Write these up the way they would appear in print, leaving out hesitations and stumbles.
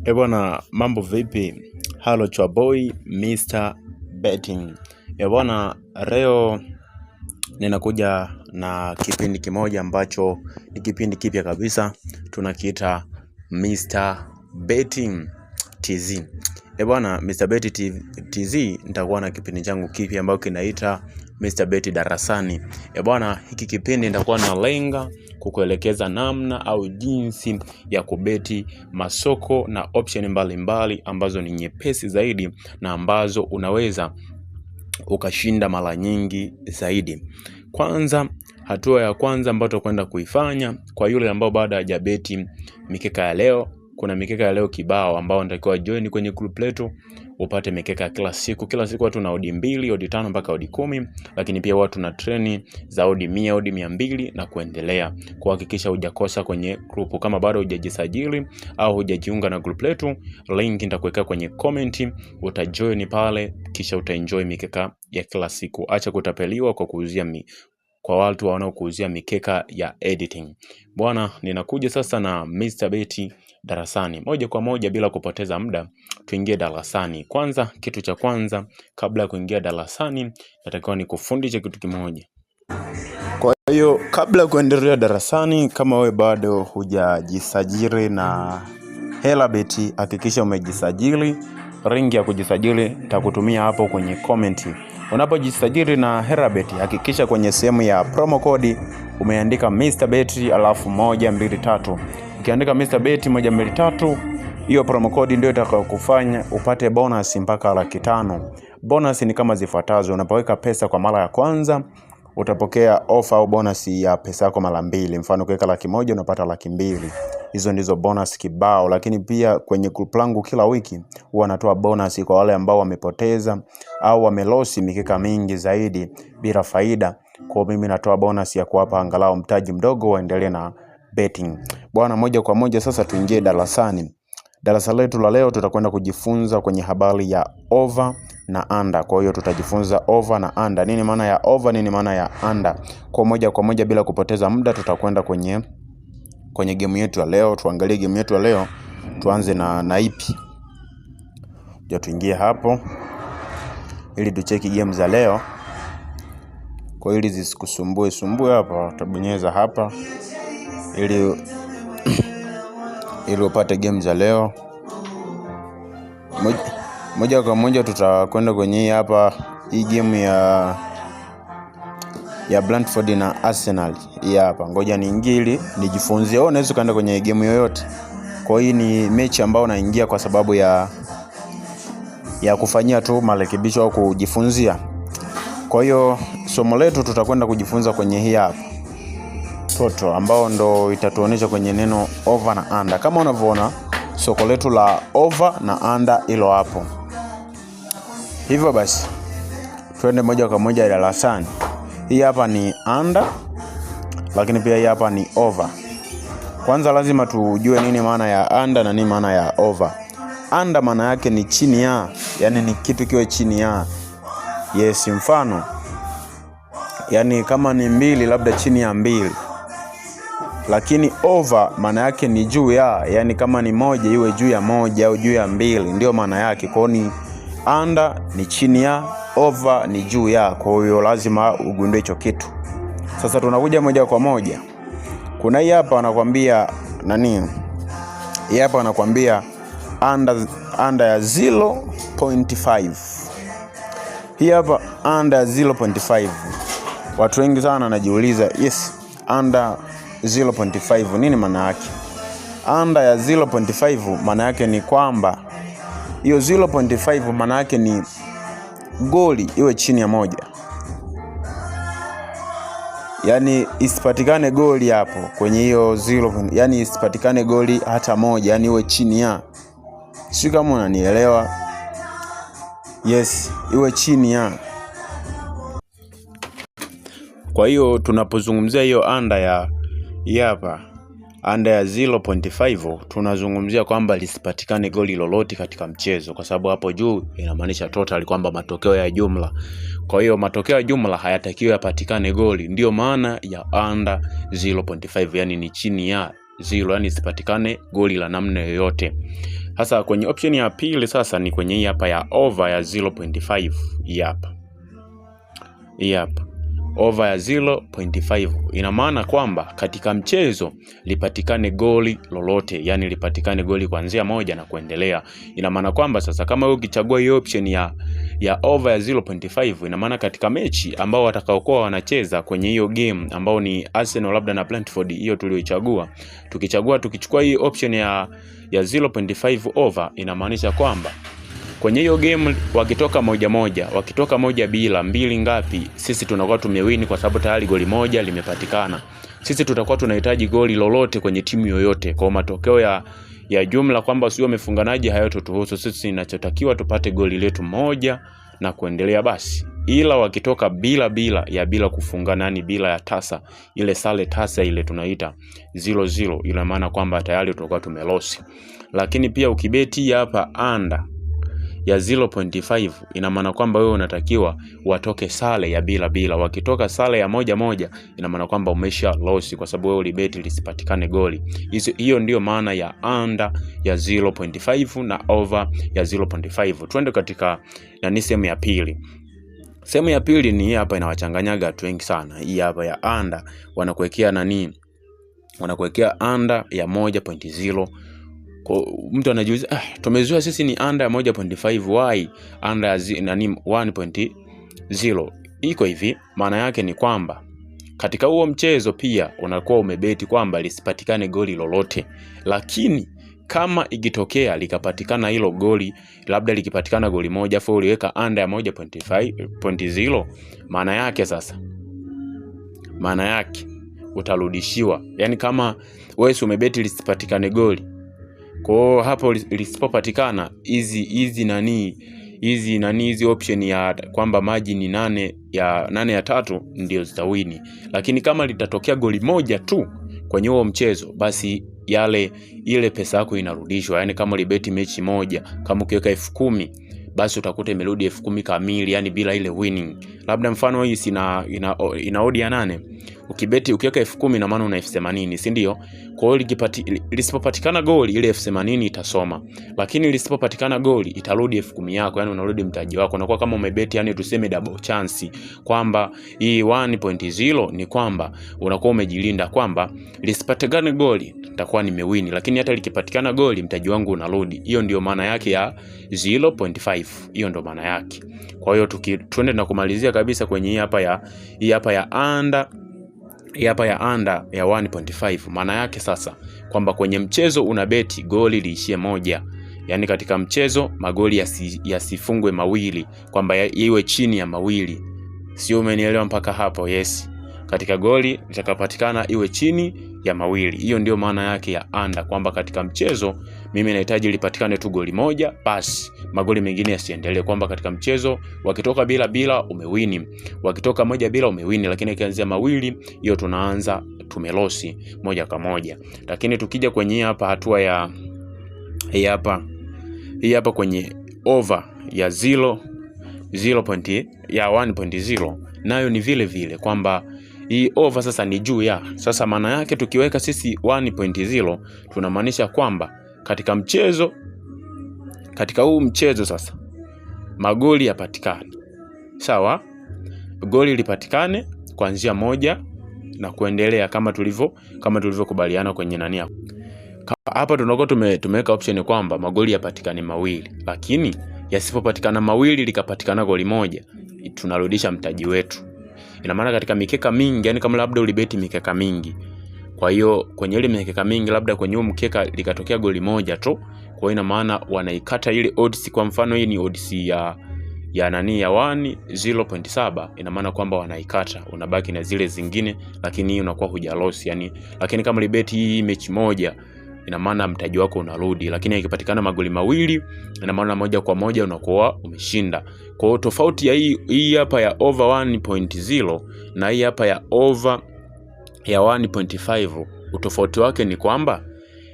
E bwana, mambo vipi? Halo chwa boy Mr Betting. E bwana, leo ninakuja na kipindi kimoja ambacho ni kipindi kipya kabisa, tunakiita Mr Betting TZ. E bwana, Mr Bet TZ nitakuwa na kipindi changu kipya ambacho kinaita Mr Bet Darasani. E bwana, hiki kipindi nitakuwa nalenga kukuelekeza namna au jinsi ya kubeti masoko na option mbalimbali ambazo ni nyepesi zaidi na ambazo unaweza ukashinda mara nyingi zaidi. Kwanza, hatua ya kwanza ambayo tutakwenda kuifanya kwa yule ambao bado hajabeti mikeka ya leo, kuna mikeka ya leo kibao ambao natakiwa join kwenye group letu upate mikeka kila siku. Kila siku watu na odi 2, odi 5 mpaka odi 10, lakini pia watu na treni za odi 100, odi 200 na kuendelea, kuhakikisha hujakosa kwenye group. Kama bado hujajisajili au hujajiunga na group letu, link nitakuwekea kwenye comment, utajoin pale kisha utaenjoy mikeka ya kila siku. Acha kutapeliwa kwa kuuzia kwa watu wanaokuuzia mikeka ya editing. Bwana, ninakuja sasa na Mr. Beti darasani moja kwa moja bila kupoteza muda, tuingie darasani. Kwanza, kitu cha kwanza kabla ya kuingia darasani, natakiwa nikufundishe kitu kimoja. Kwa hiyo kabla ya kuendelea darasani, kama wewe bado hujajisajili na Helabet, hakikisha umejisajili. Link ya kujisajili nitakutumia hapo kwenye comment. Unapojisajili na Helabet, hakikisha kwenye sehemu ya promo code umeandika Mr. Bet alafu 123. Ukiandika Mr. Bet 123, hiyo promo code ndio itakayokufanya upate bonus mpaka 500,000. Bonus ni kama zifuatazo: unapoweka pesa kwa mara ya kwanza utapokea ofa au bonus ya pesa yako mara mbili. Mfano ukiweka 100,000 unapata 200,000. Hizo ndizo bonus kibao. Lakini pia kwenye group langu kila wiki huwa natoa bonus kwa wale ambao wamepoteza au wamelosi mikeka mingi zaidi bila faida. Kwa mimi natoa bonus ya kuwapa angalau mtaji mdogo waendelee na betting. Bwana, moja kwa moja sasa tuingie darasani. Darasa letu la leo tutakwenda kujifunza kwenye habari ya over na under. Kwa hiyo tutajifunza over na under. Nini maana ya over, nini maana ya under? Kwa moja kwa moja bila kupoteza muda tutakwenda kwenye game yetu ya leo. Tuangalie game yetu ya leo, tuanze na ipi? Ja, tuingie hapo ili tucheki game za leo. Kwa ili zisikusumbue sumbue hapa, utabonyeza hapa ili upate game za leo. Moja kwa moja tutakwenda kwenye hii hapa, hii game ya Brentford na Arsenal. Hii hapa, ngoja niingie ili nijifunzie. Wewe unaweza kaenda kwenye game yoyote. Kwa hii ni mechi ambayo naingia kwa sababu ya kufanyia tu marekebisho au kujifunzia. Kwa hiyo somo letu tutakwenda kujifunza kwenye hii hapa toto, ambao ndo itatuonyesha kwenye neno over na under. Kama unavyoona soko letu la over na under hilo hapo. Hivyo basi twende moja kwa moja darasani. Hii hapa ni under, lakini pia hii hapa ni over. Kwanza lazima tujue nini maana ya under na nini maana ya over. Under maana yake ni chini ya, yani ni kitu kiwe chini ya. Yes, mfano yani kama ni 2 labda chini ya 2. Lakini over maana yake ni juu ya, yani kama ni 1 iwe juu ya 1 au juu ya 2, ndio maana yake. Kwa hiyo ni under ni chini ya, over ni juu ya. Kwa hiyo lazima ugundue hicho kitu. Sasa tunakuja moja kwa moja. Kuna hii hapa wanakuambia nani? Hii hapa wanakuambia under ya 0.5. Hii hapa under ya 0.5. Watu wengi sana wanajiuliza, yes, under 0.5 nini maana yake? Under ya 0.5 maana yake ni kwamba hiyo 0.5 maana yake ni goli iwe chini ya 1. Yani isipatikane goli hapo kwenye hiyo 0, yani isipatikane goli hata 1, yani iwe chini ya. Sio kama unanielewa? Yes, iwe chini ya. Kwa hiyo tunapozungumzia hiyo under ya hii hapa under ya 0.5 tunazungumzia kwamba lisipatikane goli lolote katika mchezo, kwa sababu hapo juu inamaanisha total kwamba matokeo ya jumla. Kwa hiyo matokeo ya jumla hayatakiwi yapatikane goli, ndio maana ya under 0.5, yani ni chini ya 0, yani isipatikane goli la namna yoyote. Sasa kwenye option ya pili sasa ni kwenye hii hapa ya over ya 0.5, hii hapa. Hii hapa over ya 0.5 ina maana kwamba katika mchezo lipatikane goli lolote, yani lipatikane goli kuanzia moja na kuendelea. Ina maana kwamba sasa kama wewe ukichagua hiyo option ya over ya 0.5, ina maana katika mechi ambao watakaokuwa wanacheza kwenye hiyo game ambao ni Arsenal labda na Brentford, hiyo tulioichagua, tukichukua hii option ya 0.5 over, inamaanisha kwamba kwenye hiyo game wakitoka moja moja, wakitoka moja bila mbili ngapi, sisi tunakuwa tumewin kwa sababu tayari goli moja limepatikana. Sisi tutakuwa tunahitaji goli lolote kwenye timu yoyote. Kwa matokeo ya jumla kwamba sio wamefunganaje hayototuhusu sisi, inachotakiwa tupate goli letu moja na kuendelea basi. Ila wakitoka bila bila ya bila kufungana, yani bila ya tasa ile sale tasa ile tunaita 0-0, ina maana kwamba tayari tutakuwa tumelosi. Lakini pia ukibeti hapa under ya 0.5 ina maana kwamba wewe unatakiwa watoke sare ya bila bila. Wakitoka sare ya moja moja, ina maana kwamba umesha loss kwa sababu wewe ulibeti lisipatikane goli. Hiyo ndiyo maana ya under ya 0.5 na over ya 0.5. Twende katika nani, sehemu ya pili. Sehemu ya pili ni hii hapa, inawachanganyaga watu wengi sana. Hii hapa ya under wanakuwekea nani, wanakuwekea under ya 1.0. Kwa mtu anajiuliza, tumezoea sisi ni under ya 1.5, why under ya nani 1.0? Iko hivi, maana yake ni kwamba katika huo mchezo pia unakuwa umebeti kwamba lisipatikane goli lolote, lakini kama ikitokea likapatikana hilo goli, labda likipatikana goli moja afu uliweka under ya 1.5.0, maana yake sasa, maana yake utarudishiwa. Yani kama wewe umebeti lisipatikane goli, kwa hiyo hapo lisipopatikana hizi nani hizi nani hizi option ya kwamba maji ni nane ya tatu ndio zitawini, lakini kama litatokea goli moja tu kwenye huo mchezo, basi yale ile pesa yako inarudishwa. Yani kama ulibeti mechi moja, kama ukiweka 10,000 basi utakuta imerudi 10,000 kamili, yani bila ile winning. Labda mfano hii sina ina odi ya 8, ukibeti ukiweka 10,000 na maana una 80,000, si ndio? Kwa hiyo lisipopatikana goli ile 80,000 itasoma, lakini lisipopatikana goli itarudi 10,000 yako, yani unarudi mtaji wako, unakuwa kama umebeti, yani tuseme double chance, kwamba hii 1.0 ni kwamba unakuwa umejilinda kwamba lisipatikane goli nitakuwa nimewini, lakini hata likipatikana goli mtaji wangu unarudi. Hiyo ndio maana yake ya 0.5, hiyo ndio maana yake. Kwa hiyo tuende na kumalizia kabisa kwenye hii hapa ya hii hapa ya under hii hapa ya under ya 1.5. Maana yake sasa kwamba kwenye mchezo una beti goli liishie moja, yaani katika mchezo magoli yasifungwe mawili, kwamba iwe chini ya mawili. Sio, umenielewa mpaka hapo? Yes, katika goli litakapatikana iwe chini ya mawili. Hiyo ndio maana yake ya under, kwamba katika mchezo mimi nahitaji lipatikane tu goli moja basi, magoli mengine yasiendelee, kwamba katika mchezo wakitoka bila bila umewini, wakitoka moja bila umewini, lakini ikianzia mawili hiyo tunaanza tumelosi moja kwa moja. Lakini tukija kwenye hapa hatua ya hii hapa hii hapa kwenye over ya 1.0, nayo ni vile vile kwamba hii over sasa ni juu ya sasa. Maana yake tukiweka sisi 1.0 tunamaanisha kwamba katika mchezo, katika huu mchezo sasa magoli yapatikane, sawa, goli lipatikane kuanzia moja na kuendelea kama tulivyokubaliana kwenye nani hapo. Hapa tunakuwa tumeweka option kwamba magoli yapatikane mawili, lakini yasipopatikana mawili likapatikana goli moja, tunarudisha mtaji wetu. Ina maana katika mikeka mingi, yani kama labda ulibeti mikeka mingi, kwa hiyo kwenye ile mikeka mingi, labda kwenye huo mkeka likatokea goli moja tu, kwa hiyo ina maana wanaikata ile odds. Kwa mfano hii ni odds ya nani ya 1 0.7, ina maana kwamba wanaikata, unabaki na zile zingine, lakini hii unakuwa hujalosi yani. Lakini kama libeti hii mechi moja, ina maana mtaji wako unarudi, lakini ikipatikana magoli mawili, ina maana moja kwa moja unakuwa umeshinda. Kwa hiyo tofauti ya hii hapa ya over 1.0 na hii hapa ya over ya 1.5, utofauti wake ni kwamba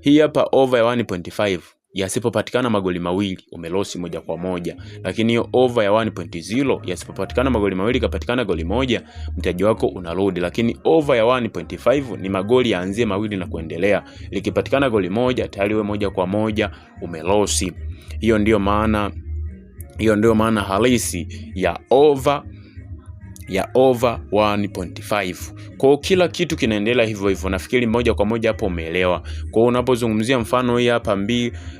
hii hapa over ya 1.5 Yasipopatikana magoli mawili umelosi moja kwa moja, lakini hiyo over ya 1.0 yasipopatikana magoli mawili kapatikana goli moja, mtaji wako unarudi. Lakini over ya 1.5 ni magoli yaanzie mawili na kuendelea, likipatikana goli moja tayari we moja kwa moja umelosi. Hiyo ndio maana halisi ya over 1.5. Kwa hiyo kila kitu kinaendelea hivyo hivyo. Nafikiri moja kwa moja hapo umeelewa. Kwa hiyo unapozungumzia mfano hii hapa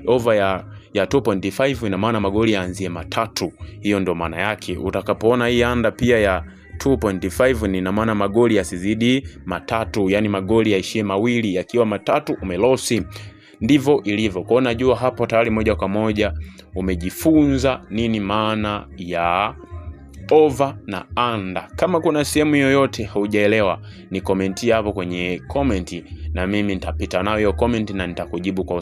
over ya 2.5 ina maana magoli yaanzie matatu. Hiyo ndio maana yake. Utakapoona hii under pia ya 2.5 ni ina maana magoli yasizidi matatu, yani magoli yaishie mawili, yakiwa matatu umelosi. Ndivyo ilivyo. Kwa hiyo najua hapo tayari moja kwa moja umejifunza nini maana ya over na under. Kama kuna sehemu yoyote hujaelewa, ni comment hapo kwenye comment, na mimi nitapita nayo hiyo comment na nitakujibu kwa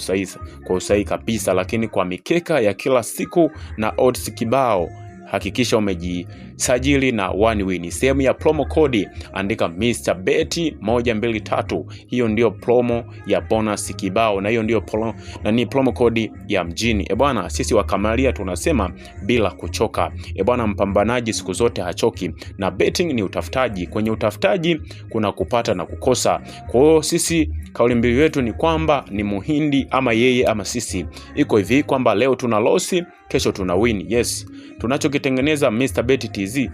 usahihi kabisa. Lakini kwa mikeka ya kila siku na odds kibao, hakikisha umejisajili na one win. Sehemu ya promo code andika Mr Bet 123. Hiyo ndio promo ya bonus kibao, na hiyo ndio promo, na ni promo code ya mjini. E bwana, sisi wakamaria tunasema bila kuchoka. E bwana, mpambanaji siku zote hachoki, na betting ni utafutaji. Kwenye utafutaji kuna kupata na kukosa. Kwa hiyo sisi kauli mbiu yetu ni kwamba ni muhindi ama yeye ama sisi. Iko hivi kwamba leo tuna losi, kesho tuna win. Yes, tunachokitengeneza Mr Bet TZ,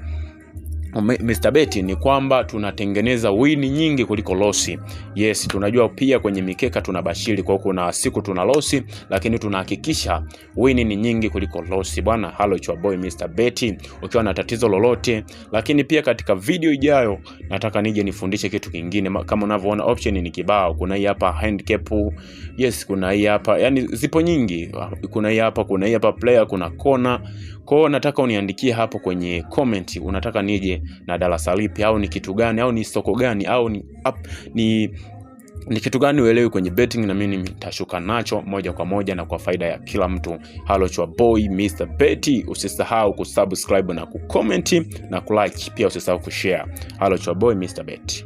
Mr Bet ni kwamba tunatengeneza win nyingi kuliko losi. Yes, tunajua pia kwenye mikeka tunabashiri, kwa kuna siku tuna losi, lakini tunahakikisha win ni nyingi kuliko losi bwana. Hello, it's your boy Mr Bet. Ukiwa na tatizo lolote, lakini pia katika video ijayo nataka nije nifundishe kitu kingine. Kama unavyoona option ni kibao, kuna hii hapa handicap. Yes, kuna hii hapa, yani zipo nyingi, kuna hii hapa player, kuna kona. Kwa hiyo nataka uniandikie hapo kwenye comment, unataka nije na darasa lipi au ni kitu gani au ni soko gani au ni, up, ni ni kitu gani uelewi kwenye betting, na mimi nitashuka nacho moja kwa moja na kwa faida ya kila mtu. Hello, your boy Mr Betty. Usisahau kusubscribe na kucomment na kulike, pia usisahau kushare. Hello, your boy Mr Betty.